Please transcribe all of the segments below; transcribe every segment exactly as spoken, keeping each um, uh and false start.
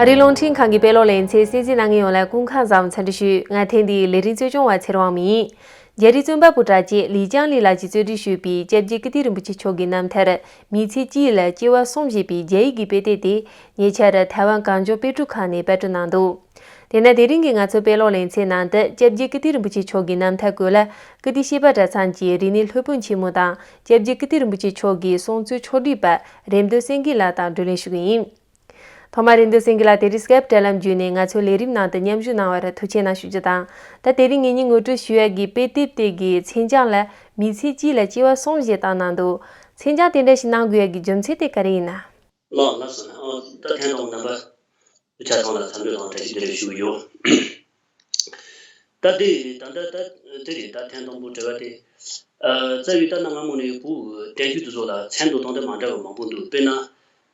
ཨ་རིའི་རླུང་འཕྲིན་ཁང་གི་དཔེ་ཀློག་ལེ་ཚན་གསན་གཟིགས་གནང་མཁན་ཡོངས་ལ་སྐུ་ཁམས་བཟང་འཚམས་འདྲི་ཞུ། ང་ཐེངས་འདིའི་ལས་རིམ་གཙོ་སྐྱོང་བ་ཚེ་རིང་དབང་མོ་ཡིན། རྒྱ་རིགས་བཙོན་པ་པོ་གྲགས་ཅན་ལི་ཅང་ལི་ལགས་ཀྱིས་གཙོ་སྒྲིག་ཞུས་པའི་སྐྱབས་རྗེ་ཀིརྟི་རིན་པོ་ཆེ་མཆོག་གི་རྣམ་ཐར་མི་ཚེ་གཅིག་ལ་སྐྱེ་བ་གསུམ་ཞེས་པའི་རྒྱ་ཡིག་གི་དཔེ་དེབ་དེ་ཉེ་ཆར་ཐའེ་ཝན་གངས་ལྗོངས་དཔེ་སྐྲུན་ཁང་ནས་པར་སྐྲུན་གནང་འདུག་དེས་ན་དེ་རིང་གི་ང་ཚོའི་དཔེ་ཀློག་ལེ་ཚན་ནང་དུ་སྐྱབས་རྗེ་ཀིརྟི་རིན་པོ་ཆེ་མཆོག་གི་རྣམ་ཐར་སྐོར་ལ་ཀིརྟི་བཤད་པ་གྲྭ་ཚང་གི་རིག་གནས་སློབ་དཔོན་ཆེན་མོ་དང་སྐྱབས་རྗེ་ཀིརྟི་རིན་པོ་ཆེ་མཆོག་གི་གསུང་རྩོམ་ཕྱོགས་སྒྲིག་པ་རེ་འདུན་སེང་གེ་ལགས་དང་བགྲོ་གླེང་ཞུ་གི་ཡིན། ཐོག་མར་རེ་འདུན་སེང་གེ་ལགས་དེ་རིང་སྐེབ་དྲ་ལམ་བརྒྱུད་ནས་ང་ཚོའི་ལས་རིམ་ནང་དུ་མཉམ་ཞུགས་གནང་བར་ཐུགས་ཆེ་གནང་ཞུ་རྒྱུ་དང་། ད་དེ་རིང་ངེད་གཉིས་ངོ་སྤྲོད་ཞུ་ཡག་གི་དཔེ་དེབ་དེ་གི་མཚན་བྱང་ལ་མི་ཚེ་གཅིག་ལ་སྐྱེ་བ་གསུམ་ཞེས་བཏགས་གནང་འདུག་མཚན་བྱང་དེ་འདྲ་ཞིག་གནང་དགོས་ཡག་གི་རྒྱུ་མཚན་དེ་ག་རེ་ཡིན་ན། ལགས་ལགས་སོ། ཨ་ད་ཐེངས་དང་པོ་རྣམ་པ་ཆ་ཚང་ལ་འཚམས་འདྲི་དང་བཀྲ་ཤིས་བདེ་ལེགས་ཞུ་གི་ཡོད། ད་ལྟའི་ད་ལྟ་ད་དེ་རེད། ད་ཐེངས་དང་པོ་དྲི་བ་དེ། ཨ་རྩ་བའི་ད་གནའ་སྔ་མོ་ནས་བོད་ཀྱི་བསྟན་བཅོས་དེ་ཚོ་ལ་མཚན་དང་བཏགས་དེ་མ་འདྲ་བ་མང་པོ་འདུག་དཔེར་ན།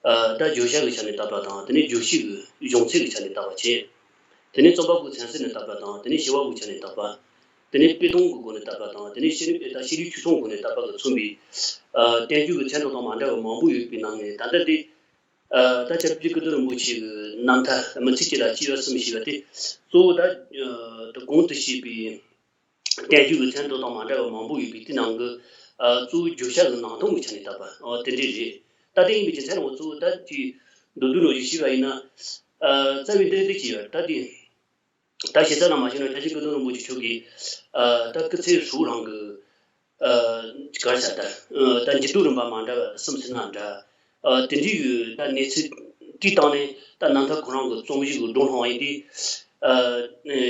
ཨ་ད་བརྗོད་བྱ་གི་ཆ་ནས་བཏགས་པ་དང་། དེ་ནས་བརྗོད་གཞི་གི་གཞུང་ཚད་ཀྱི་ཆ་ནས་བཏགས་པ་བྱས། དེ་ནས་རྩོམ་པ་པོའི་མཚན་གསལ་ནས་བཏགས་པ་དང་། དེ་ནས་བྱ་བ་པོའི་ཆ་ནས་བཏགས་པ། དེ་ནས་དཔེ་དོན་གྱི་སྒོ་ནས་བཏགས་པ་དང་། དེ་ནས་ཤེས་རིག་ད་ཤེས་རིག་ཆོས་ཚོགས་སྒོ་ནས་བཏགས་པ་གིས་མཚོན་པའི་ཨ་བསྟན་བཅོས་ཀྱི་མཚན་དང་བཏགས་མ་འདྲ་བ་མང་པོ་ཡོད་པའི་ནང་ནས་ད་ལྟ་འདི། ཨ་ད་སྐྱབས་རྗེ་ཀིརྟི་རིན་པོ་ཆེ་གི་རྣམ་ཐར་མི་ཚེ་གཅིག་ལ་སྐྱེ་བ་གསུམ་ཞེས་པ་དེ་གཙོ་བོ་ད་ཨ་ད་གོང་དུ་བཤད་པའི་བསྟན་བཅོས་ཀྱི་མཚན་དང་བཏགས་མ་འདྲ་བ་མང་པོ་ཡོད་པའི་དེ་ནང་གི་ཨ་གཙོ་བོ་བརྗོད་བྱ་གི་ནང་དོན་གྱི་ཆ་ནས་བཏགས་པ་ཨ་དེ་འདྲས་རེད། ད་དེ་ཡིན་པའི་རྒྱུ་མཚན་འོ་གཙོ་བོ་ད་ཅིག་མདོར་བསྡུས་ནང་བཞིན་ཞུས་པ་ཡིན་ན། ཨ་རྩ་བའི་འདི་འདི་ཅི་ཡོད་ད་དེ། ད་ཞེ་ས་ན་མ་བྱུང་ན་སྐྱབས་རྗེ་ཀིརྟི་རིན་པོ་ཆེ་མཆོག་གིས་ཨ་ད་སྐུ་ཚེ་ཧྲིལ་བོ་རང་གི་ཨ་ག་རེ་ཟེར་ད་ཨ་ད་འགྱུར་ལྡོག་རིམ་པ་མ་འདྲ་བ་གསུམ་ཟེར་ན་འདྲ། ཨ་དེ་འདྲའི་གི་ད་གནས་ཚུལ་དེའི་སྟེང་ནས་ད་རྣམ་ཐར་ཁོ་རང་གི་རྩོམ་གཞི་གི་བགྲོ་གླེང་ཡིན་དུས། ཨ་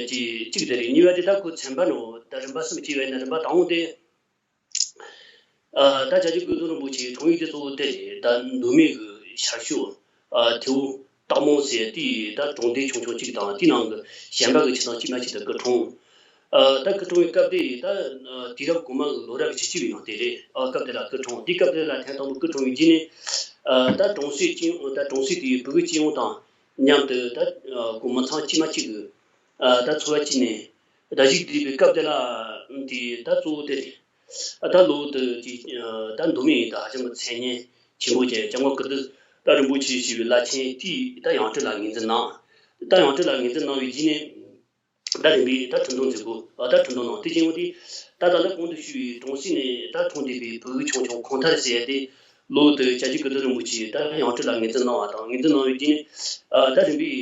ཅིག་གཅིག་དེ་རེད། གཉིས་པ་དེ་ད་ཁོ་ཚན་པ་ནོ་ད་རིམ་པ་གསུམ་གཅིག་ཡོད་ན་རིམ་པ་དང་པོ་དེ། ཨ་ད་སྐྱབས་རྗེ་ཀིརྟི་རིན་པོ་ཆེའི་འཁྲུངས་ཡུལ་དེ་གཙོ་བོ་དེ་རེད། ད་མདོ་སྨད་ཀྱི་ཤར་ཕྱོགས་ཨ་ཐེ་བོ་སྟག་མོ་ཟེར་དེའི་ད་གྲོང་སྡེ་ཆུང་ཆུང་གཅིག་དང་། དེའི་ནང་གི་གཞན་པ་གི་ཁྱིམ་ཚང་གཅིག་མ་གཅིག་ཏུ་སྐུ་འཁྲུངས། ཨ་ད་སྐུ་འཁྲུངས་པའི་སྐབས་དེ་ད་ཨ་དུས་རབས་གོང་མ་གི་ལོ་རབས་བཞི་བཅུ་པའི་ནང་དེ་རེད། ཨ་སྐབས་དེ་ལ་སྐུ་འཁྲུངས། དེའི་སྐབས་དེ་ལ་ཐེངས་དང་པོ་སྐུ་འཁྲུངས་པའི་རྗེས་ནས་ཨ་ད་གྲོང་གསེབ་སྤྱི་ཡོངས་ད་གྲོང་གསེབ་དེའི་བོད་ཀྱི་སྤྱི་ཡོངས་དང་མཉམ་དུ་ད་ཨ་གོང་མ་ཚང་གཅིག་མ་གཅིག་གི་ཨ་ད་འཚོ་བ་སྐྱེལ་ནས་ད་གཞིས་བསྡད་པའི་སྐབས་དེ་ལ་དེ་ད་གཙོ་བོ་དེ་རེད། ད་ལོ་དེ་ཅིག་ད་མདོ་སྨད་ཡིན་ད་ཧ་ཅང་གི་མཚན་སྙན་ཆེན་པོ་ཅན་སྐྱབས་མགོན་ཀིརྟི་ད་རིན་པོ་ཆེ་ཞེས་པའི་བླ་ཆེན་དེས་ད་ཡང་སྤྲུལ་ལ་ངོས་འཛིན་གནང་། ད་ཡང་སྤྲུལ་ལ་ངོས་འཛིན་གནང་བའི་རྗེས་ནས་ད་རིམ་པས་ད་ཁྲི་འདོན་མཛད་དགོས། ད་ཁྲི་འདོན་གནང་། དེ་རྗེས་འོ་དེ་ད་ད་ལྟ་གོང་དུ་ཞུས་པའི་གྲོང་གསེབ་ནས་ད་འཁྲུངས་བསྡད་པའི་བོད་ཀྱི་ཆུང་ཆུང་གོང་ཐར་ཟེར་ཡ་དེ་ལོ་དེ་སྐྱབས་རྗེ་ཀིརྟི་རིན་པོ་ཆེས་ད་ཡང་སྤྲུལ་ལ་ངོས་འཛིན་གནང་བ་དང་། ངོས་འཛིན་གནང་བའི་རྗེས་ནས་ད་རིམ་པས་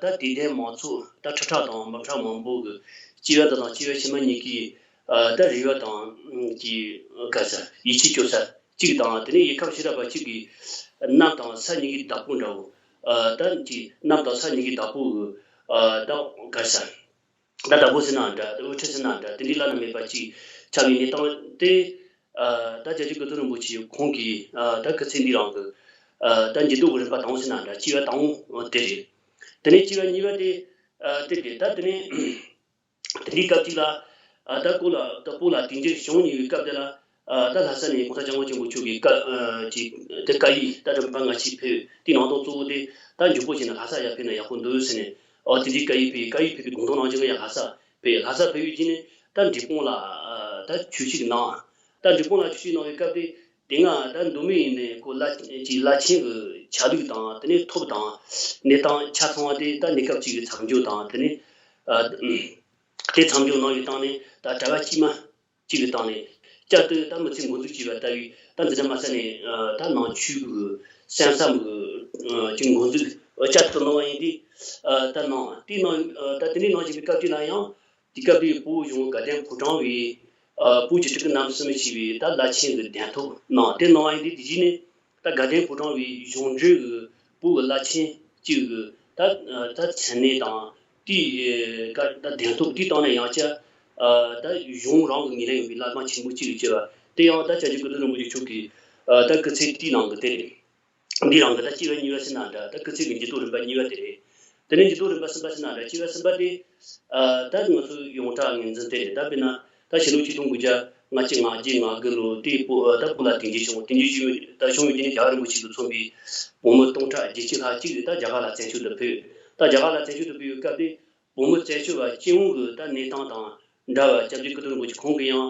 ད་དད་ལྡན་མང་ཚོགས་ད་ཁྲི་ཕྲག་དང་འབུམ་ཕྲག་མང་པོ་གི་སྐྱེ་བ་འདི་དང་སྐྱེ་བ་ཕྱི་མ་གཉིས་ཀྱི་ཨ་ད་རེ་བ་དང་གི་ག་ས་ཡིད་ཆེས་སྐྱོ་ས་གཅིག་དང་། དེ་ནས་ཡུལ་ཁམས་ཤེས་རབ་པ་གཅིག་གི་གནམ་དང་ས་གཉིས་ཀྱི་བདག་པོ་འདྲ་བོ། ཨ་ད་ཅིག་གནམ་དང་ས་གཉིས་ཀྱི་བདག་པོ་གི་ཨ་ད་ག་ས་ད་བདག་པོ་ཟེར་ན་འདྲ། དབུ་ཁྲིད་ཟེར་ན་འདྲ། དེ་འདྲའི་བླ་ན་མེད་པ་གཅིག་ཆགས་པའི་གནས་སྟངས་དེ། ཨ་ད་སྐྱབས་རྗེ་ཀིརྟི་རིན་པོ་ཆེ་ཁོང་གིས་ཨ་ད་སྐུ་ཚེ་འདི་རང་གི་ཨ་ད་འགྱུར་ལྡོག་གི་རིམ་པ་དང་པོ་ཟེར་ན་འདྲ། སྐྱེ་བ་དང་པོ་དེ་རེད། དེ་ནས་སྐྱེ་བ་གཉིས་པ་དེ་ཨ་དེ་རེད། ད་དེ་ནས། དེ་འདྲའི་སྐབས་ཅིག་ལ་ཨ་ད་ཀོ་ལ་ད་བོད་ལ་དེང་དུས་བྱུང་ཉེ་བའི་སྐབས་དེ་ལ་ཨ་ད་ལྷ་ས་ནས་༸གོང་ས་༸སྐྱབས་མགོན་ཆེན་པོ་མཆོག་གིས་བཀའ་ཨ་ཅིག་དེ་བཀའ་ཡིག་ད་རིམ་པ་སྔ་ཕྱི་ཕེབས། དེའི་ནང་དོན་གཙོ་བོ་དེ་ད་མགྱོགས་པོ་ཞིག་ནས་ལྷ་ས་ཡར་ཕེབས་ན་ཡག་པོ་འདུག་ཟེར་ནས། ཨོ་དེ་འདྲའི་བཀའ་ཡིག་ཕེབས། བཀའ་ཡིག་ཕེབས་པའི་དགོངས་དོན་ནང་བཞིན་ཡང་ལྷ་ས་ཕེབས། ལྷ་ས་ཕེབས་པའི་རྗེས་ནས་ད་འབྲས་སྤུངས་ལ་ཨ་ད་ཆོས་ཞུགས་གནང་། ད་འབྲས་སྤུངས་ལ་ཆོས་ཞུགས་གནང་བའི་སྐབས་དེ། དེ་སྔ་ད་མདོ་སྨད་ཡིན་ནའི་ཁོ་བླ་ཅིག་བླ་ཆེན་གྱི་ཆ་ལུགས་དང་། དེ་ནས་ཐོབ་དང་གནས་སྟངས་ཆ་ཚང་བ་དེ་ད་གནས་སྐབས་ཅིག་གི་མཚམས་འཇོག་དང་། དེ་ནས་ཨ་དེ་མཚམས་འཇོག་གནང་བའི་སྟེང་ནས་ད་གྲྭ་པ་དཀྱུས་མ་གཅིག་གི་སྟེང་ནས་བསྐྱར་དུ་ད་མི་ཚེ་འགོ་འཛུགས་བྱས་པ་ལྟ་བུའི་ད་འཛིན་གྲྭ་མ་ཟིན་ནས་ཨ་ད་ནང་ཆོས་གི་གསན་བསམ་གི་ཅིག་འགོ་འཛུགས་བསྐྱར་དུ་གནང་བ་ཡིན་དུས། ཨ་ད་གནང་། དེ་གནང་ད་དེ་འདྲའི་གནང་བཞིན་པའི་སྐབས་དེ་ལ་ཡང་། དེ་སྐབས་དེའི་བོད་གཞུང་དགའ་ལྡན་ཕོ་བྲང་བའི་ཨ་བོད་ཀྱི་སྤྲུལ་སྐུ་རྣམ་གསུམ་ཞེས་པའི་ད་བླ་ཆེན་གྱི་གདན་ཐོབ་གནང་། དེ་གནང་བ་ཡིན་དུས་དེ་རྗེས་ནས་ད་དགའ་ལྡན་ཕོ་བྲང་བའི་གཞུང་འབྲེལ་གྱི་བོད་ཀྱི་བླ་ཆེན་གཅིག་གི་ད་ད་མཚན་གནས་དང་། དེའི་ཨ་ད་གདན་ཐོབ་དེའི་སྟེང་ནས་ཡང་བསྐྱར་ཨ་ད་གཞུང་རང་གི་ངོས་ལེན་ཡོད་པའི་བླ་བྲང་ཆེན་པོ་གཅིག་ཡོད་ཅེས་པ་དེ་ཡང་ད་སྐྱབས་རྗེ་ཀིརྟི་རིན་པོ་ཆེ་མཆོག་གི་ཨ་ད་སྐུ་ཚེ་དེའི་ནང་གི་དེ་རེད། འདི་རང་གི་ད་སྐྱེ་བ་གཉིས་པ་ཟེར་ན་འདྲ། ད་སྐུ་ཚེ་གི་འགྱུར་ལྡོག་རིམ་པ་གཉིས་པ་དེ་རེད། དེ་ནས་འགྱུར་ལྡོག་རིམ་པ་གསུམ་པ་ཟེར་ན་འདྲ། སྐྱེ་བ་གསུམ་པ་དེ། ཨ་ད་ང་ཚོ་ཡོངས་གྲགས་ངོས་འཛིན་དེ་རེད། ད་དཔེར་ན་ད་ཕྱི་ལོ་ཆིག་སྟོང་དགུ་བརྒྱ་ལྔ་བཅུ་ང་བརྒྱད་ང་དགུ་ལོ་དེའི་བོད་ད་བོད་ལ་དེང་དུས་བྱུང་། དེང་དུས་བྱུང་ད་བྱུང་བའི་རྗེས་ནས་རྒྱལ་བ་རིན་པོ་ཆེ་གིས་མཚོན་པའི་བོད་མི་སྟོང་ཕྲག་བརྒྱད་ཅུ་ལྷག་ཅིག་ད་རྒྱ་གར་ལ་བཙན་བྱོལ་དུ་ཕེབས། ད་རྒྱ་གར་ལ་བཙན་བྱོལ་དུ་ཕེབས་པའི་སྐབས་དེ། བོད་མི་བཙན་བྱོལ་བ་སྤྱི་ཡོངས་ཀྱི་ད་གནས་སྟངས་དང་འདྲ་བར་སྐྱབས་རྗེ་ཀིརྟི་རིན་པོ་ཆེ་ཁོང་གིས་ཡང་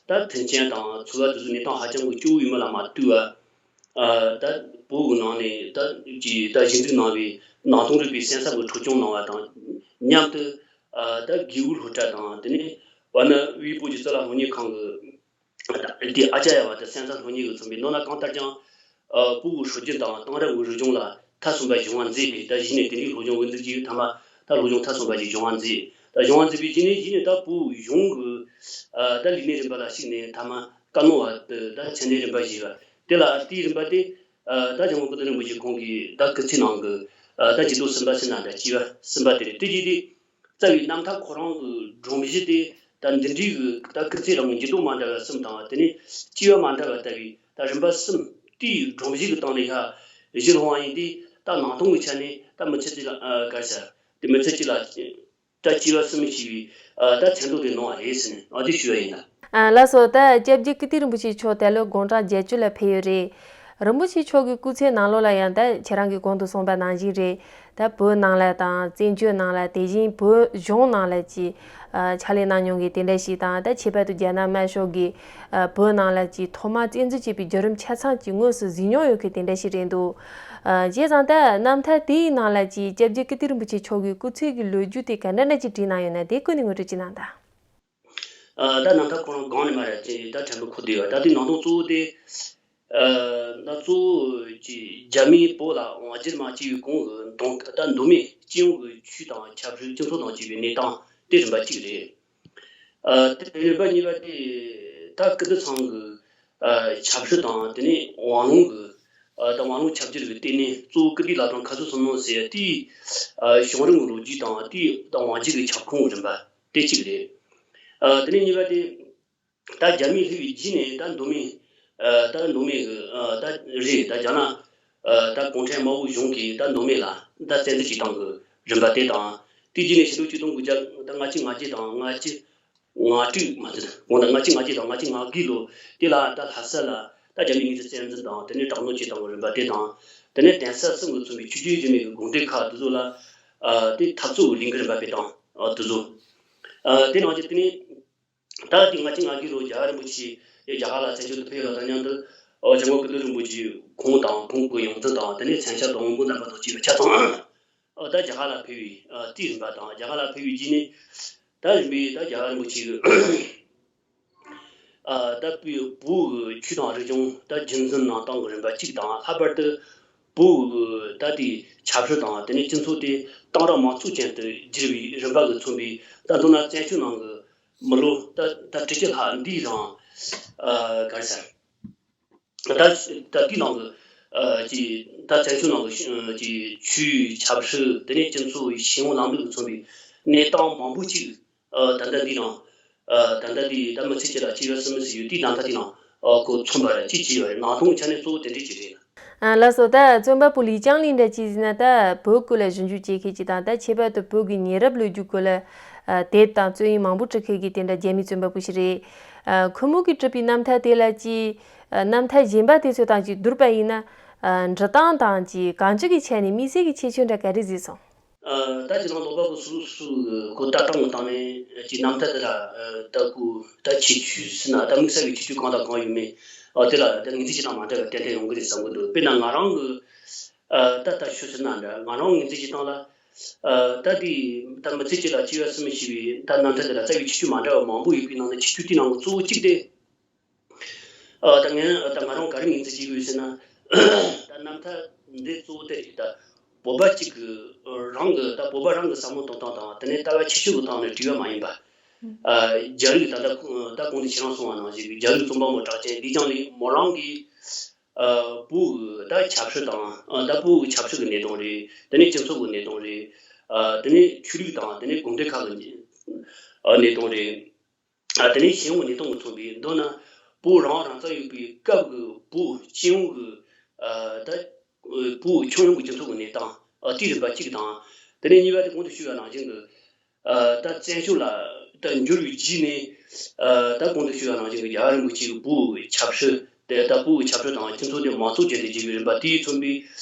ད་མཐུན་རྐྱེན་དང་འཚོ་བ་དེ་ཚོ་གནས་སྟངས་ཧ་ཅང་གི་སྐྱོ་བོ་ཡིན་མིན་ལ་མ་ལྟོས་པར། ཨ་ད་བོད་ཀྱི་ནང་ནས་ད་ཀྱི་ད་གཞི་འཛུགས་གནང་བའི་ ནང་དོན་རིག་པའི་གསན་བསམ་གྱི་འཕྲོ་སྐྱོང་གནང་བ་དང་མཉམ་དུ། ཨ། ད་དགེ་འོས་སློབ་གྲྭ་དང་། དེ་ནས་ཝཱ་ཎ་ཝི་བོད་ཀྱི་གཙུག་ལག་སློབ་གཉེར་ཁང་གི་དེ་ཨ་ཅཱརྱ་བ་དང་གསན་བསམ་སློབ་གཉེར་གྱིས་མཚོན་པའི་ནང་ན་གང་ལྟར་ཀྱང་། ཨ། བོད་ཀྱི་སྲོལ་རྒྱུན་དང་དེང་རབས་ཀྱི་རིག་གཞུང་ལ་ཐད་སོན་པ་གཞུང་བ་མཛད་པས། ད་གཞི་ནས་དེ་འདྲའི་སློབ་སྦྱོང་འོས་འདེམས་ཀྱིས་མཐའ་མ་ད་སློབ་སྦྱོང་ཐད་སོན་པ་ཞིག་གཞུང་བ་མཛད། ད་གཞུང་བ་མཛད་པའི་རྗེས་ནས་རྗེས་ནས་ད་བོད་གཞུང་གི། ཨ། ད་ལས་སྣེ་རིམ་པ་ལ་ཞུགས་ནས་མཐའ་མ་བཀའ་ནོར་བ་དེ་ད་མཚན་གནས་རིམ་པ་བཞེས་པ་དེ་ལ། དེའི་རིམ་པ་དེ། ཨ། ད་ཇོ་མོ་ཀིརྟི་རིན་པོ་ཆེ་ཁོང་གིས་ད་སྐུ་ཚེ་ནང་གི། ཨ། ད་འགྱུར་ལྡོག་གསུམ་པ་ཟེར་ན་ད་བཅུ་པ་གསུམ་པ་དེ་རེད། དེ་རྗེས་དེ་རྩ་བའི་རྣམ་ཐར་ཁོ་རང་གི་སྒྲོམ་གཞི་དེ་ད་འདི་འདྲའི་གི་ད་སྐུ་ཚེ་རིང་འགྱུར་ལྡོག་མ་འདྲ་བ་གསུམ་དང་། དེ་ནས་བཅུ་པ་མ་འདྲ་བ་ལྟ་བུའི་ད་རིམ་པ་གསུམ། དེའི་སྒྲོམ་གཞི་གི་སྟེང་ནས་ཡར་གཞི་ལྷུང་བ་ཡིན་དུས། ད་ནང་དོན་གྱི་ཆ་ནས་ད་མི་ཚེ་གཅིག་ལ། ཨ། ག་རེ་ཟེར། དེ་མི་ཚེ་གཅིག་ལ་ད་བཅུ་པ་གསུམ་ཞེས་པའི། ཨ། ད་མཚན་ཐོ་དེ་གནང་བ་རེད་ཟེར་ནས། ཨ། དེ་ཞུ་བ་ཡིན་ལ། ཨ། ལགས་སོ། ད་སྐྱབས་རྗེ་ཀིརྟི་རིན་པོ་ཆེ་མཆོག་ད་ལོ་དགུང་གྲངས་བརྒྱད་ཅུ་ལ་ཕེབས་ཡོད་རེད། རིན་པོ་ཆེ་མཆོག་གི་སྐུ་ཚེ་ནང་ལོགས་ལ་ཡང་ད་ཁྱེད་རང་གིས་གོང་དུ་གསུངས་པ་ནང་བཞིན་རེད། ད་བོད་ནང་ལ་དང་བཙན་བྱོལ་ནང་ལ། དེ་བཞིན་བོད་གཞུང་ནང་ལ་ཅིག། ཨ། ཕྱག་ལས་གནང་མྱོང་གི་དེ་འདྲ་ཞིག་དང་། ད་ཁྱད་པར་དུ་རྒྱ་ནག་དམར་ཤོག་གིས། ཨ། བོད་ནང་ལ་ཅིག་ཐོག་མར་བཙན་འཛུལ་བྱས་པའི་བརྒྱུད་རིམ་ཆ་ཚང་ཅིག་དངོས་སུ་གཟིགས་མྱོང་ཡོད་མཁན་དེ་འདྲ་ཞིག་རེད་འདུག། ཨ། བྱས་ཙང་ད་རྣམ་ཐར་དེའི་ནང་ལ་ཅིག་སྐྱབས་རྗེ་ཀིརྟི་རིན་པོ་ཆེ་མཆོག་གི་སྐུ་ཚེ་གི་ལོ་རྒྱུས་དེ་ག་འདྲ་འདྲ་ཅིག་བྲིས་གནང་ཡོད་ན། དེ་སྐོར་ནས་ངོ་སྤྲོད་ཅིག་གནང་དང་། ཨ། ད་རྣམ་ཐར་ཁོ་རང་སྒང་ནས་མར་ཅིག་ད་དྲན་པ་འཁོར་བསྡད་ཡོད། ད་དེའི་ནང་དོན་གཙོ་བོ་དེ། ཨ། ད་གཙོ་བོ་ཅིག་རྒྱ་མིས་བོད་ལ་དབང་སྒྱུར་མ་བྱས་པའི་གོང་གི་གདོང་ད་མདོ་སྨད་སྤྱི་ཡོངས་ཀྱི་ཆོས་དང་ཆབ་སྲིད། སྤྱི་ཚོགས་དང་བཅས་པའི་གནས་སྟངས་དེ་རིམ་པ་གཅིག་རེད། ཨ། དེ་རིམ་པ་གཉིས་པ་དེ་ད་ཀིརྟི་ཚང་གི། ཨ། ཆབ་སྲིད་དང་། དེ་ནས་དབང་ལུང་གི། ཨ། ད་དབང་ལུང་ཆབ་སྲིད་ཀྱི་ལྟེ་གནས་གཙོ་བོ་ཀིརྟིའི་བླ་བྲང་ཁ་སོ་བསམ་ནོར་ཟེར་དེའི། ཨ། བྱུང་རིམ་གྱི་ལོ་རྒྱུས་དང་། དེའི་ད་དབང་སྒྱུར་གྱི་ཁྱབ་ཁོངས་རིམ་པ་དེ་གཅིག་རེད། ཨ། དེ་ནས་གཉིས་པ་དེ་ད་རྒྱ་མི་སླེབས་པའི་རྗེས་ནས་ད་མདོ་སྨད། ཨ། ད་མདོ་སྨད་ཀྱི། ཨ། ད་རེད། ད་རྒྱ་ནག་ཨ། ད་གུང་ཁྲན་དམར་པོ་གཞུང་གིས་ད་མདོ་སྨད་ལ་ད་བཙན་འཛུལ་བྱེད་སྟངས་ཀྱི་རིམ་པ་དེ་དང་། དེའི་རྗེས་ནས་ཕྱི་ལོ་ཆིག་སྟོང་དགུ་བརྒྱ། ད་ལྔ་བཅུ་ང་བརྒྱད་དང་། ལྔ་བཅུ་ང་དྲུག་མ་ཟད། འོ་ན་ལྔ་བཅུ་ང་བརྒྱད་དང་ལྔ་བཅུ་ང་དགུའི་ལོ་དེ་ལ་ད་ལྷ་ས་ལ་ད་རྒྱ་མིས་དངོས་སུ་བཙན་འཛུལ་དང་། དེ་ནས་དྲག་གནོན་བྱེད་སྟངས་ཀྱི་རིམ་པ་དེ་དང་། དེ་ནས་གདན་ས་གསུམ་གྱིས་མཚོན་པའི་ཆོས་བརྒྱུད་རིས་མེད་ཀྱི་དགོན་སྡེ་ཁག་དེ་ཚོ་ལ། ཨ། དེ་འཐབ་རྩོད་ཀྱི་ལས་འགུལ་རིམ་པ་སྤེལ་སྟངས། ཨ། དེ་ཚོ། ཨ། དེ་ནང་བཞིན་དེ་ནས། ད་དེ་ལྔ་བཅུ་ང་དགུའི་ལོ་རྒྱལ་བ་རིན་པོ་ཆེ་རྒྱ་གར་ལ་བཙན་བྱོལ་དུ་ཕེབས་ཡོང་དང་མཉམ་དུ། ཨོ། ཇོ་མོ་ཀིརྟི་རིན་པོ་ཆེ་ཁོང་དང་ཁོང་གི་ཡོངས་འཛིན་དང་། དེ་ནས་མཚན་ཞབས་དང་དབོན་པོ་རྣམ་པ་དང་བཅས་པ་ཆ་ཚང་། ཨོ། ད་རྒྱ་གར་ལ་ཕེབས་པའི། ཨ། དེའི་རིམ་པ་དང་། རྒྱ་གར་ལ་ཕེབས་པའི་རྗེས་ནས་ད་རིམ་པས་ད་རྒྱལ་བ་རིན་པོ་ཆེ་གི། ཨ། ད་བོད་ཀྱི་ཆོས་དང་རིག་གཞུང་ད་རྒྱུན་འཛིན་གནང་སྟངས་ཀྱི་རིམ་པ་གཅིག་དང་། ལྷག་པར་དུ་བོད་ཀྱི་ད་ལྟའི་ཆབ་སྲིད་དང་། དེ་ནས་སྤྱི་ཚོགས་དེ་གཏིང་རག་མང་ཚོགས་ཅན་དུ་བསྒྱུར་བའི་རིམ་པ་གིས་མཚོན་པའི། ད་མདོར་ན་བཙན་བྱོལ་ནང་གི་མི་ལོ་ད་ད་ཁྲི་བཅུ་ལྷག་འདིའི་རིང་། ཨ། ག་རེ་ཟེར། ད་ད་དེའི་ནང་གི། ཨ། ཀྱི་ད་བཙན་བྱོལ་ནང་གི་ཀྱི་ཆོས་ཆབ་སྲིད། དེ་ནས་སྤྱི་ཚོགས་ཀྱི་ཤེས་ཡོན་ལམ་ལུགས་ཀྱིས་མཚོན་པའི་གནས་སྟངས་མང་པོ་ཅིག། ཨ། ད་ལྟ་འདི་ནང་། ཨ། ད་ལྟ་འདི་ད་མི་ཚེ་གཅིག་ལ་བྱིས་པ་གསུམ་ཟེར་ཡོད་དེའི་ནང་ད་འདི་ནང་། ཨ། ཁོ་མཚོན་པ་ར་ཅིག་བྱས་ཡོད་རེད། ནང་དོན་ཆ་ནས་གཙོ་བོ་དེ་འདྲས་ཅིག་རེད། ཨ། ལགས་སོ། ད་རྩོམ་པ་པོ་ལི་ཅང་ལི་འདྲ་ཅིག་ཟེར་ན། ད་བོད་སྐོར་ལ་ཞིབ་འཇུག་བྱེད་མཁན་ཅིག་དང་། ད་ཁྱད་པར་དུ་བོད་ཀྱི་ཉེ་རབས་ལོ་རྒྱུས་སྐོར་ལ། ཨ། དེབ་དང་རྩོམ་ཡིག་མང་པོ་འབྲི་མཁན་གྱི་དེ་འདྲ་རྒྱ་མིའི་རྩོམ་པ་པོ་ཞིག་རེད། ཨ། ཁོ་མོ་གིས་བྲིས་པའི་རྣམ་ཐར་དེ་ལ་ཅིག། ཨ། རྣམ་ཐར་གཞན་པ་དེ་ཚོ་དང་ཅིག་བསྡུར་བ་ཡིན་ན། ཨ། འབྲི་སྟངས་དང་ཅིག་གང་ཅི་གི་ཆ་ནས་དམིགས་བསལ་གྱི་ཁྱད་ཆོས་འདྲ་ག་རེ་གཟིགས་སོང་། ཨ། ད་ཁྱེད་རང་ཀློག་པ་པོ་སོ་སོ་སོ་གི་ཁོ་ལྟ་སྟངས་ཀྱི་སྟེང་ནས་ཀྱི་རྣམ་ཐར་དེ་ལ། ཨ། ད་ཁོ་ད་ཁྱད་ཆོས་ཟེར་ན། ད་དམིགས་བསལ་གྱི་ཁྱད་ཆོས་གང་དང་གང་ཡོད་མེད། ཨ། དེ་ལ་ད་ངོས་འཛིན་བྱེད་སྟངས་མ་འདྲ་བ་ཏན་ཏན་ཡོང་གི་རེད་བསམ་གྱི་འདུག། དཔེར་ན་ང་རང་གི། ཨ། ད་ལྟ་ཤོད་ཟེར་ན་འདྲ། ང་རང་ངོས་འཛིན་བྱེད་སྟངས་ལ། ཨ། ད་དེ་ད་མི་ཚེ་གཅིག་ལ་བྱིས་པ་གསུམ་ཞེས་པའི་ད་རྣམ་ཐར་དེ་ལ་རྩ་བའི་ཁྱད་ཆོས་མ་འདྲ་བ་མང་པོ་ཡོད་པའི་ནང་ནས་ཁྱད་ཆོས་དེའི་ནང་གི་གཙོ་བོ་གཅིག་དེ། ཨ། ད་ངས་ད་ང་རང་ག་རེ་ངོས་འཛིན་བྱེད་ཀྱི་ཡོད་ཟེར་ན། ད་རྣམ་ཐར་འདི་གཙོ་བོ་དེ་རེད། ད་བོད་པ་གཅིག་གི་རང་གི། ད་བོད་པ་རང་གི་བསམ་བློ་གཏོང་སྟངས་དང་། དེ་ནས་ལྟ་བ་ཁྱད་ཆོས་ཀྱི་སྟེང་ནས་བྲིས་པ་མ་ཡིན་པ། ཨ། རྒྱ་རིགས་ད་ལྟ་ད་གོང་དུ་ཁྱེད་རང་གསུངས་པ་ནང་བཞིན་གྱི་རྒྱ་རིགས་རྩོམ་པ་པོ་གྲགས་ཅན་ལི་ཅང་ལི་མོ་རང་གིས། ཨ། བོད་ཀྱི་ད་ཆབ་སྲིད་དང་། ཨ། ད་བོད་ཀྱི་ཆབ་སྲིད་ཀྱི་གནད་དོན་རེད། དེ་ནས་སྤྱི་ཚོགས་ཀྱི་གནད་དོན་རེད། ཨ། དེ་ནས་ཆོས་ལུགས་དང་། དེ་ནས་དགོན་སྡེ་ཁག་གི། ཨ། གནད་དོན་རེད། ཨ། དེ་ནས་གཞན་ཡང་གནས་སྟངས་ཀྱིས་མཚོན་པའི། མདོར་ན་བོད་རང་རང་རྩ་ཡོད་པའི་སྐབས་ཀྱི་བོད་སྤྱི་ཡོངས་ཀྱི། ཨ། ད་བོད་ཁྱོན་ཡོངས་ཀྱི་སྤྱི་ཚོགས་ཀྱི་གནས་སྟངས། ཨ། དེའི་རིམ་པ་གཅིག་དང་། དེ་ནས་གཉིས་པ་དེ་གོང་དུ་ཞུས་པ་ནང་བཞིན་གྱི། ཨ། ད་བཙན་བྱོལ་ལ་ད་འབྱོར་བའི་རྗེས་ནས། ཨ། ད་གོང་དུ་ཞུས་པ་ནང་བཞིན་གྱི་རྒྱལ་བ་རིན་པོ་ཆེ་གི་བོད་ཀྱི་ཆབ་སྲིད་དེ། ད་བོད་ཀྱི་ཆབ་སྲིད་དང་སྤྱི་ཚོགས་དེ་མང་ཚོགས་བརྒྱུད་དེ་བྱས་པའི་རིམ་པ་དེས་མཚོན་པའི།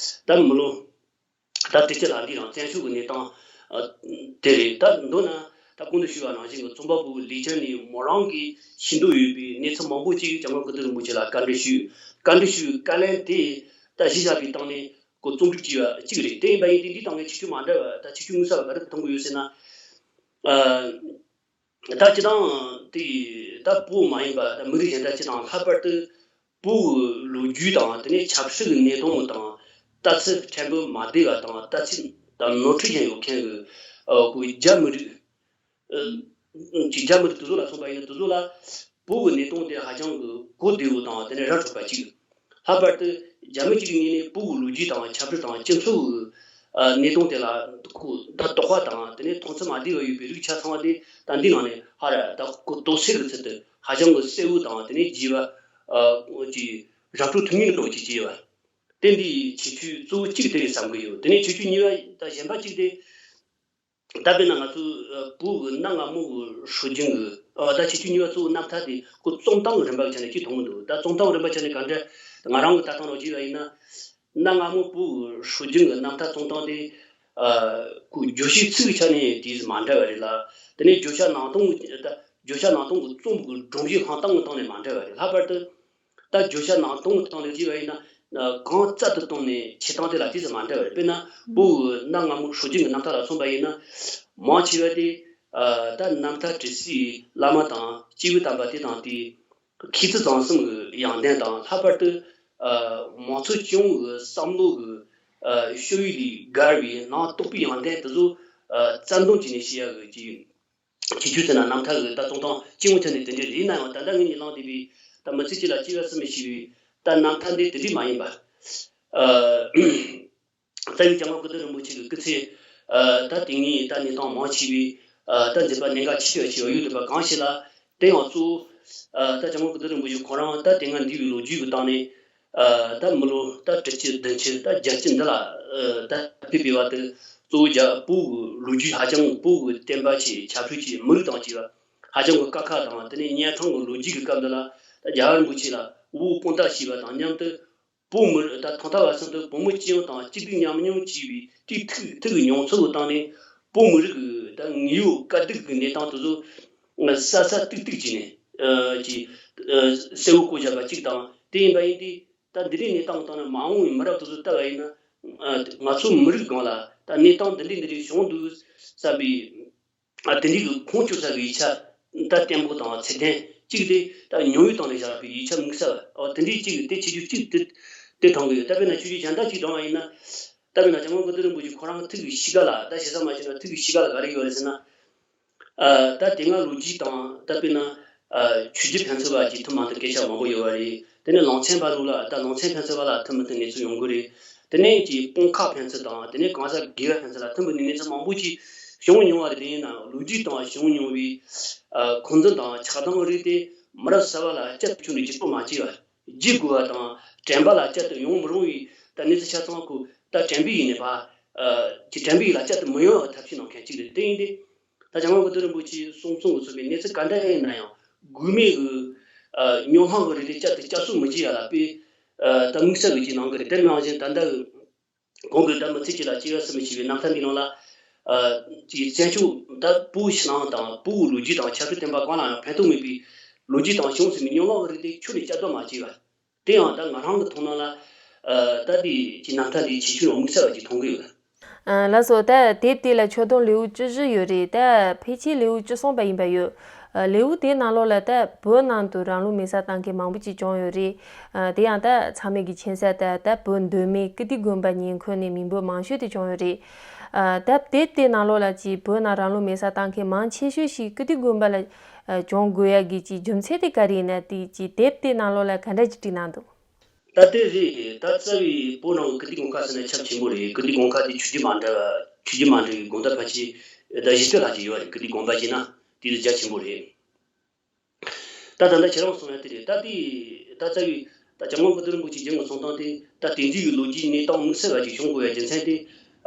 ད་མི་ལོ། ད་དེ་ཚེ་ལ་འདི་རང་བཙན་བྱོལ་གྱི་གནས་སྟངས། ཨ། དེ་རེད། ད་མདོར་ན་ད་གོང་དུ་ཞུས་པ་ནང་བཞིན་གྱི་རྩོམ་པ་པོ་ལི་ཅང་ལི་མོ་རང་གིས་ཤེས་འདོད་ཡོད་པའི་གནས་ཚུལ་མང་པོ་ཅིག་སྐྱབས་མགོན་ཀིརྟི་རིན་པོ་ཆེ་ལ་བཀའ་འདྲི་ཞུས། བཀའ་འདྲི་ཞུས། བཀའ་ལན་དེ་ད་གཞི་བཞག་པའི་སྟེང་ནས། ཁོ་རྩོམ་སྒྲིག་བྱས་པ་གཅིག་རེད། དེ་ཡིན་པ་ཡིན་དུས་འདི་དང་ངའི་ཁྱད་ཆོས་མ་འདྲ་བ། ད་ཁྱད་ཆོས་དངོས་ས་བ་ག་རེ་མཐོང་གི་ཡོད་ཟེར་ན། ཨ། ད་སྤྱིར་བཏང་དེ་ད་བོད་མ་ཡིན་པ་ད་མི་རིགས་གཞན་དག་སྤྱིར་བཏང་ལྷག་པར་དུ་བོད་ཀྱི་ལོ་རྒྱུས་དང་དེ་ནས་ཆབ་སྲིད་ཀྱི་གནས་སྟངས་དང་ལྟ་ཚུལ་ཕྲན་བུ་མ་བདེ་བ་དང་ལྟ་ཚུལ་དང་ནོར་འཁྲུལ་ཅན་ཡོད་མཁན་གྱི་ཨ་ཁོ་རྒྱ་མི་རིགས་ཨ་ཅིག་རྒྱ་མི་རིགས་དེ་ཚོ་ལ་མཚོན་པ་ཡིན་ན་དེ་ཚོ་ལ་བོད་ཀྱི་གནས་སྟངས་དེ་ཧ་ཅང་གི་གོ་བདེ་བོ་དང་དེ་ནས་ར་འཕྲོད་པ་ཅིག་ལྷག་པར་དུ་རྒྱ་མི་གཅིག་གི་ངོས་ནས་བོད་ཀྱི་ལོ་རྒྱུས་དང་ཆབ་སྲིད་དང་སྤྱི་ཚོགས་ཀྱི་ཨ་གནས་སྟངས་དེ་ལ་ཁོ་ད་དོགས་པ་དང་དེ་ནས་མཐོང་ཚུལ་མ་བདེ་བ་ཡོད་པའི་རིགས་ཆ་ཚང་བ་དེ་ད་འདི་ནང་ནས་ཧ་ར་ད་ཁོ་དོགས་སེལ་གྱི་ཚུལ་དུ་ཧ་ཅང་གི་གསལ་བོ་དང་དེ་ནས་རྒྱས་པ་ཨ་ཅིག་ར་འཕྲོད་ཐུབ་ངེས་འདྲ་བོ་ཅིག་བྱས་པ། དེ་འདི་ཁྱད་ཆོས་གཙོ་བོ་གཅིག་དེ་རེད་བསམ་གྱི་ཡོད། དེ་ནས་ཁྱད་ཆོས་གཉིས་པ་ད་གཞན་པ་གཅིག་དེ། ད་དཔེར་ན་ང་ཚོ་ཨ་བོད་ཀྱི་གནའ་སྔ་མོ་གི་སྲོལ་རྒྱུན་གྱི་ཨ་ད་ཁྱད་ཆོས་གཉིས་པ་གཙོ་བོ་རྣམ་ཐར་དེ་ཁོ་རྩོམ་སྟངས་ཀྱི་རིམ་པ་གི་ཆ་ནས་གཅིག་མཐོང་གི་འདུག་ད་རྩོམ་སྟངས་རིམ་པ་ཆ་ནས་ག་འདྲ་ང་རང་གི་ལྟ་སྟངས་ལ་བྱས་པ་ཡིན་ན། གནའ་སྔ་མོ་བོད་ཀྱི་སྲོལ་རྒྱུན་གྱི་རྣམ་ཐར་རྩོམ་སྟངས་དེ་ཨ་ཁོ་བརྗོད་བྱའི་ཚིག་གི་ཆ་ནས་དེ་མ་འདྲ་བ་རེད་ལ། དེ་ནས་བརྗོད་བྱ་ནང་དོན་གྱི་ད་བརྗོད་བྱ་ནང་དོན་གྱི་རྩོམ་གྱི་སྒྲོམ་གཞི་ལྷག་སྟངས་ཀྱི་སྟེང་ནས་མ་འདྲ་བ་རེད། ལྷག་པར་དུ། ད་བརྗོད་བྱ་ནང་དོན་སྟེང་ལ་བརྩིས་པ་ཡིན་ན། གང་རྩལ་དུ་བཏོན་ནས་བྱེད་སྟངས་དེ་ལ་ཏོག་ཙམ་མ་འདྲ་བ་རེད། དཔེར་ན་བོད་ཀྱི་གནའ་སྔ་མོ་སྲོལ་རྒྱུན་གྱི་རྣམ་ཐར་ལ་མཚོན་པ་ཡིན་ན། མང་ཆེ་བ་དེ་ད་རྣམ་ཐར་བྲི་སའི་བླ་མ་དང་སྐྱེས་བུ་དམ་པ་དེ་དང་དེའི་མཁས་བཙུན་བཟང་གསུམ་གྱི་ཡོན་ཏན་དང་། ལྷག་པར་དུ་མང་ཚོགས་སྤྱི་ཡོངས་ཀྱི་བསམ་བློ་གི་ཤོག་ཡིག་ལས་བརྒལ་བའི་ནང་རྟོགས་པའི་ཡོན་ཏན་དེ་ཚོ་རྩལ་འདོན་བྱས་ནས་བཤད་ཡག་གི་ཁྱད་ཆོས་ཟེར་ན་རྣམ་ཐར་གྱི་ད་རྩོམ་སྟངས་སྤྱི་ཡོངས་ཐད་ནས་དེ་འདྲ་རེད། ཡིན་ན་ཡང་ད་ལྟ་ངེད་གཉིས་བླངས་བསྡད་པའི་ད་མི་ཚེ་གཅིག་ལ་སྐྱེ་བ་གསུམ་ཞིག་པའི་ད་རྣམ་ཐར་འདི་དེ་འདྲ་མ་ཡིན་པ། ཨ། རྩ་བའི་སྐྱབས་མགོན་ཀུན་བཟང་རིན་པོ་ཆེ་གི་སྐུ་ཚེ་ཨ་ད་དེ་སྔའི་ད་གནས་སྟངས་མང་ཆེ་བའི་ཨ་ད་མཛད་པ་གནད་འགག་ཆེ་བ་ཞིག་ཡོད་འདུག་པ་གང་ཞིག་ལ། དེ་ཡང་གཙོ་བོ་ཨ་ད་སྐྱབས་མགོན་ཀུན་བཟང་རིན་པོ་ཆེ་ཁོ་རང་ད་དེ་སྔ་འདས་པའི་ལོ་རྒྱུས་ཀྱི་སྟེང་ནས། ཨ་ད་མི་ལོ་ད་དྲུག་ཅུ་བདུན་ཅུ་ད་བརྒྱད་ཅུ་འདི་ལ་ཨ་ད་ཕེབས་པའི་བར་དུ་གཙོ་བོ་རྒྱ་བོད་ཀྱི་ལོ་རྒྱུས་ཧ་ཅང་བོད་ཀྱི་བསྟན་པ་ཆེ་ཆབ་སྲིད་ཆེ་མི་རིགས་དང་བཅས་པ་ཧ་ཅང་གི་དཀའ་ཁག་དང་། དེ་ནས་གཉན་ཐང་གི་ལོ་རྒྱུས་ཀྱི་སྐབས་འདི་ལ་ད་རྒྱལ་བ་རིན་པོ་ཆེ་ལ་དབུ་དཔུང་རྟགས་བྱས་པ་དང་མཉམ་དུ། བོད་མི་རིགས་ད་ཐོག་མཐའ་བར་གསུམ་དུ་བོད་མི་སྤྱི་ཡོངས་དང་སྐྱིད་སྡུག་མཉམ་མྱོང་བྱས་པའི་དེའི་ཐུགས་ཐུགས་ཀྱི་མྱོང་ཚོར་གྱི་སྟེང་ནས་བོད་མི་རིགས་ཀྱི་ད་དངོས་ཡོད་དཀའ་སྡུག་གི་གནས་སྟངས་དེ་ཚོ་གསལ་གསལ་ཏིག་ཏིག་བྱས་ནས་ཨ་ཅིག་ཨ་གསལ་བོ་བཀོད་བཞག་པ་གཅིག་དང་། དེ་ཡིན་པ་ཡིན་དུས་ད་འདི་འདྲའི་གནས་སྟངས་སྟེང་ནས་མ་འོངས་པའི་མི་རབས་དེ་ཚོ་ལྟ་བ་ཡིན་ན། ཨ་ང་ཚོ་མི་རིགས་སྒང་ལ་ད་གནས་སྟངས་འདི་འདྲའི་འདི་འདྲའི་བྱུང་འདུག་བསམ་པའི། ཨ་དེ་འདྲའི་གི་ཁུངས་བཅོལ་ས་གི་ཡིག་ཆ་ད་བརྟན་པོ་དང་ཚད་ལྡན་གཅིག་དེ་ད་ཉུང་ཡུལ་སྟེང་ནས་བཞག་པའི་ཡིག་ཆ་དམིགས་བསལ་བ། ཨོ་དེ་འདྲའི་གཅིག་དེ་ཆེ་ཆུང་གཅིག་དེ་དེ་མཐོང་གི་ཡོད། ད་དཔེར་ན་ཆོས་བརྒྱུད་གཞན་དག་ཅིག་བགྲང་བ་ཡིན་ན། ད་དཔེར་ན་སྐྱབས་མགོན་ཀུན་བཟང་རིན་པོ་ཆེ་ཁོ་རང་ཐུགས་ཀྱི་གཤིས་ཀ་ལ་ད་ཞེ་ས་མ་བྱས་ན་ཐུགས་ཀྱི་གཤིས་ཀ་ལ་ག་རེ་ཡོད་རེད་ཟེར་ན། ཨ་ད་དེ་སྔ་ལོ་རྒྱུས་དང་ད་དཔེར་ན་ཨ་ཆོས་བརྒྱུད་ཕན་ཚུན་བར་གྱི་ཐུན་མོང་དུ་སྐད་ཆ་མང་པོ་ཡོད་པ་རེད། དེ་ནས་ལང་ཚན་བར་ལ་ད་ལང་ཚན་ཕན་ཚུན་བར་ལ་ཐུན་མོང་དུ་གནས་ཚུལ་ཡོང་གི་རེད། དེ་ནས་ཀྱི་དཔུང་ཁག་ཕན་ཚུན་དང་དེ་ནས་གང་ཟག་སྒེར་བ་ཕན་ཚུན་ལ་ཐུན་མོང་ནས་གནས་ཚུལ་མང་པོ་ཅིག་བྱུང་མྱོང་བ་རེད། དེ་ཡིན་ནའང་ལོ་རྒྱུས་སྟེང་བྱུང་མྱོང་བའི་ཨ་འཁོན་འཛིན་དང་ཆགས་སྡང་རིགས་དེ་མི་རབས་གསར་བ་ལ་བསྐྱར་དུ་ཁྱོན་ནས་བརྗེ་པོ་མ་བྱས་པ། བརྗེ་དགོས་པ་དང་དྲན་པ་ལ་བསྐྱར་དུ་ཡོང་མི་རུང་བའི་ད་གནས་ཚུལ་ཆ་ཚང་ཁོ་ད་དྲན་པའི་ཡིག་ནས་ཕར་ཨ་ཀྱི་དྲན་པའི་ཡིག་ལ་བསྐྱར་དུ་མི་ཡོང་བའི་ཐབས་ཤེས་གནང་མཁན་གཅིག་རེད། དེ་ཡིན་དུས། ད་སྐྱབས་མགོན་ཀུན་བཟང་རིན་པོ་ཆེའི་གསུང་རྩོམ་གྱི་ཚུགས་པའི་གནས་ཚུལ་ག་འདྲ་ཡིན་ན་ཡང་དགོས་མེད་ཀྱི་ཨ་སྨྱོ་ལྷང་གི་རིགས་དེ་བསྐྱར་དུ་བསྐྱར་གསོ་མི་བྱེད་ཡ་ལ་དཔེ་ཨ་ད་དམིགས་བསལ་གྱི་ཅིག་གནང་གི་རེད། དེ་ནང་བཞིན་ད་ལྟ་གོང་གི་ད་མི་ཚེ་གཅིག་ལ་སྐྱེ་བ་གསུམ་ཞེས་པའི་རྣམ་ཐར་འདིའི་ནང་ལ་ཨ་ཅིག་བཙན་བྱོལ་ད་བོད་ཕྱི་ནང་དང་བོད་ལོ་རྒྱུས་དང་ཆབ་སྲིད་བསྟན་པ་གང་ལ་ཡང་ཕན་ཐོགས་མེད་པའི་ལོ་རྒྱུས་དང་བྱུང་ཟིན་པའི་སྨྱོ་ལྷང་གི་རིགས་དེ་ཁྱོན་ནས་བསྐྱར་ཟློས་མ་བྱེད་པ། དེ་ཡང་ད་ང་རང་གི་མཐོང་སྣང་ལ། ཨ་ད་དེ་ཅིག་རྣམ་ཐར་དེ་ཆེ་ཆུང་ཡང་དམིགས་བསལ་བ་ཅིག་མཐོང་གི་ཡོད། ཨ་ལགས་སོ། ད་དེབ་དེ་ལ་ཆོག་སྡོམ་ལེའུ་བཅུ་བཞི་ཡོད་རེད། ད་ཕལ་ཆེར་ལེའུ་བཅུ་གསུམ་པ་ཡིན་པ་ཡོད། ཨ་ལེའུ་དེའི་ནང་ལོགས་ལ་ད་བོད་ནང་དུ་རང་ལུས་མེ་སྲེག་བཏང་མཁན་མང་པོ་ཅིག་བྱུང་ཡོད་རེད། ཨ་དེ་ཡང་ད་ཚང་མས་ཀྱི་མཁྱེན་གསལ་ལྟར་ད་བོད་མདོ་སྨད་ཀིརྟི་དགོན་པ་ཉེ་འཁོར་ནས་མི་འབོར་མང་ཤོས་དེ་བྱུང་ཡོད་རེད། ཨ་ད་དེབ་དེའི་ནང་ལོགས་ལ་ཅིག་བོད་ནང་རང་ལུས་མེ་སྲེག་བཏང་མཁན་མང་ཆེ་ཤོས་ཤིག་ཀིརྟི་དགོན་པ་ལ། ཨ་བྱུང་དགོས་ཡ་གི་ཅིག་རྒྱུ་མཚན་དེ་ག་རེ་ཡིན་ན། དེ་ཅིག་དེབ་དེ་ནང་ལོགས་ལ་ག་འདྲ་ཅིག་བྲིས་གནང་འདུག་ད་དེ་རེད། ད་རྩ་བའི་བོད་ནང་གི་ཀིརྟི་དགོན་ཁག་ཟེར་ན་ཁྱབ་ཆེན་པོ་རེད། ཀིརྟི་དགོན་ཁག་དེ་ཆོས་བརྒྱུད་མ་འདྲ་བ་ཆོས་བརྒྱུད་མ་འདྲ་བའི་དགོན་བདག་ཕལ་ཆེར་ད་བཞི་བཅུ་ལྷག་ཅིག་ཡོད་རེད། ཀིརྟི་དགོན་པ་བྱས་ན་དེ་ལས་རྒྱ་ཆེན་པོ་རེད། ད་ད་ལྟ་ཁྱེད་རང་གསུངས་ཡ་དེ་རེད། ད་དེ་ད་རྩ་བའི་ད་སྐྱབས་མགོན་ཀུན་བཟང་རིན་པོ་ཆེ་རྒྱུན་གྱི་གསུང་སྟངས་དེ་ད་དེང་དུས་ཀྱི་ལོ་རྒྱུས་གནས་སྟངས་དམིགས་བསལ་བ་ཅིག་བྱུང་དགོས་པའི་རྒྱུ་མཚན་དེ།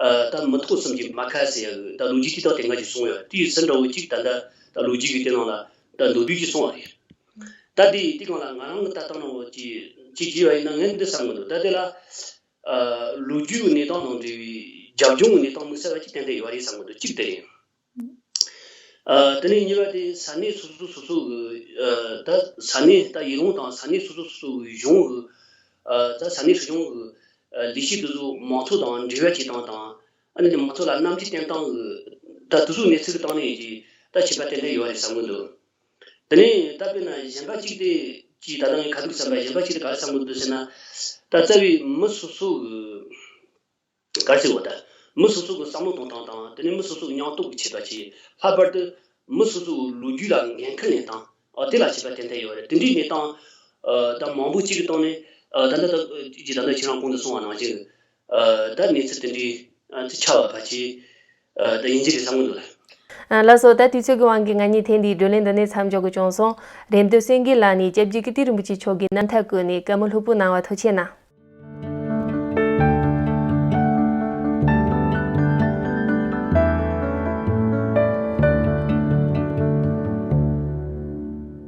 ཨ་ད་མི་ཐོག་གསུམ་གྱི་རྨ་ཁ་ཟེར་ཡ་གི་ད་ལོ་རྒྱུས་དེ་དག་དེ་སྔ་ཅིག་གསུངས་ཡོད། དེའི་ཚུལ་འདྲ་བོ་ཅིག་ད་ལྟ་ད་ལོ་རྒྱུས་ཀྱི་དེ་ནང་ལ་ད་མདོར་བསྡུས་ཀྱིས་གསུངས་པ་རེད། ད་དེ་དེ་སྒང་ལ་ང་རང་གི་ལྟ་སྟངས་འདྲ་བོ་ཅིག་ཅིག་བྱས་པ་ཡིན་ན་ངས་འདི་བསམ་གི་འདུག་ད་དེ་ལ་ཨ་ལོ་རྒྱུས་ཀྱི་གནས་སྟངས་དང་འབྲེལ་བའི་རྒྱབ་ལྗོངས་ཀྱི་གནས་སྟངས་དམིགས་བསལ་བ་ཅིག་ཏན་ཏན་ཡོད་རེད་བསམ་གི་འདུག་གཅིག་དེ་རེད། ཨ་དེ་ནས་གཉིས་པ་དེ་ས་གནས་སོ་སོ་སོ་སོ་གི་ཨ་ད་ས་གནས་ད་ཡུལ་ལུང་དང་ས་གནས་སོ་སོ་སོ་སོ་གི་གཞུང་གི་ཨ་ད་ས་གནས་སྲིད་གཞུང་གི་ ལས་བྱེད་དེ་ཚོ་མང་ཚོགས་དང་འབྲེལ་བ་བྱེད་སྟངས་དང་། ཨ་ནི་མང་ཚོགས་ལ་རྣམ་འགྱུར་བསྟན་སྟངས་ཀྱི་ད་དེ་ཚོའི་གནས་ཚུལ་གྱི་སྟེང་ནས་ཀྱི་ད་ཁྱད་པར་ཏན་ཏན་ཡོད་རེད་བསམ་གྱི་འདུག་དེ་ནས་ད་དཔེར་ན་གཞན་པ་གཅིག་དེ་ཀྱི་ད་ལྟ་ངས་ཁ་ཐུག་བསམ་པ་གཞན་པ་གཅིག་དེ་ག་རེ་བསམ་གྱི་འདུག་ཟེར་ན། ད་རྩ་བའི་མི་སོ་སོ་གི་ག་རེ་ཟེར་བ་ད། མི་སོ་སོ་གི་བསམ་བློ་གཏོང་སྟངས་དང་དེ་ནས་མི་སོ་སོ་གི་སྙིང་སྟོབས་ཀྱི་ཁྱད་པར་གྱིས། ལྷག་པར་དུ་མི་སོ་སོ་གི་ལོ་རྒྱུས་ལ་འགན་འཁུར་གནས་སྟངས། ཨ། དེ་ལ་ཁྱད་པར་ཏན་ཏན་ཡོད་རེད། དེ་འདྲའི་གནས་སྟངས་ཨ་ད་མང་པོ་གཅིག་གི་སྟེང་ནས། ཨ། ད་ལྟ་ད་ཅི་ད་ལྟ་ཁྱེད་རང་གོང་དུ་གསུངས་པ་ནང་བཞིན། ཨ། ད་གནས་ཚུལ་དེ་འདྲའི་ཨ་ད་ཆགས་པ་ཕལ་ཆེར་ཨ་ད་ཡིན་གྱི་རེད་བསམ་གྱི་འདུག་ལ། ཨ། ལགས་སོ། ད་དུས་ཚོད་ཀྱི་དབང་གིས་ང་གཉིས་ཐེངས་འདིའི་བགྲོ་གླེང་འདི་ནས་མཚམས་འཇོག་དགོས་བྱུང་སོང་། རེབ་འདོད་སེང་གེ་ལགས་ནས་སྐྱབས་རྗེ་ཀིརྟི་རིན་པོ་ཆེ་མཆོག་གི་རྣམ་ཐར་བཀོད་ནས་བཀའ་མོལ་ལྷུག་པོ་གནང་བར་ཐུགས་རྗེ་གནང་།